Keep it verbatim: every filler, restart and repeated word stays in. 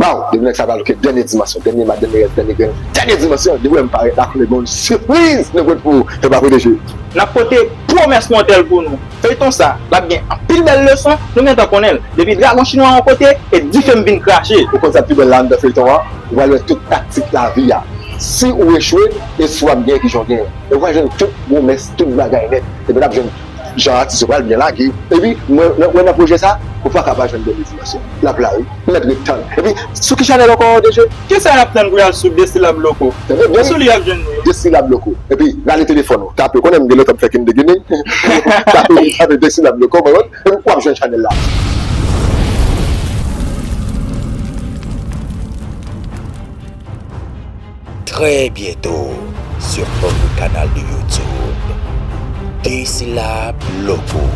Baw, depi nèg sa pral oke dènye dimansyon, dènye mat, dènye rès, dènye grenn, dènye dimansyon, depi w wè m parèt la, konnen gen yon sipriz nou pote pou ou, e pa pwoteje. N ap pote pwomès mòtèl pou nou. Feyton sa, l ap gen anpil bèl leson, nou gentan konnen l. Depi dragon chinwa yon kote, e dife m vin krache. Ou konn sa pi bèl la anndan feyton an, ou pral wè tout taktik lavi a. Si ou echwe, e si w ap genyen, kijan w genyen. E ou pral jwenn tout pwomès, tout bagay nèt. Epi n ap jwenn jan atis yo pral byen lage. Epi, mwen, mwen nan pwojè sa, ou pa ka pa jwenn dènye dimansyon. L ap la, wi. Ou mèt ret tann. Epi, sou ki chanèl ankò, D J? Kisa n ap tann pou y al sou Desilab Loko? Tande byen, sou li y ap jwenn nou. Desilab Loko. Epi, rale telefòn ou. Tape, ou konnen m gen letan m fè kindegining. Tape, tape Desilab Loko, konprann? Epi, w ap jwenn chanèl la. Très bientôt sur votre canal de YouTube. Desilab Loko.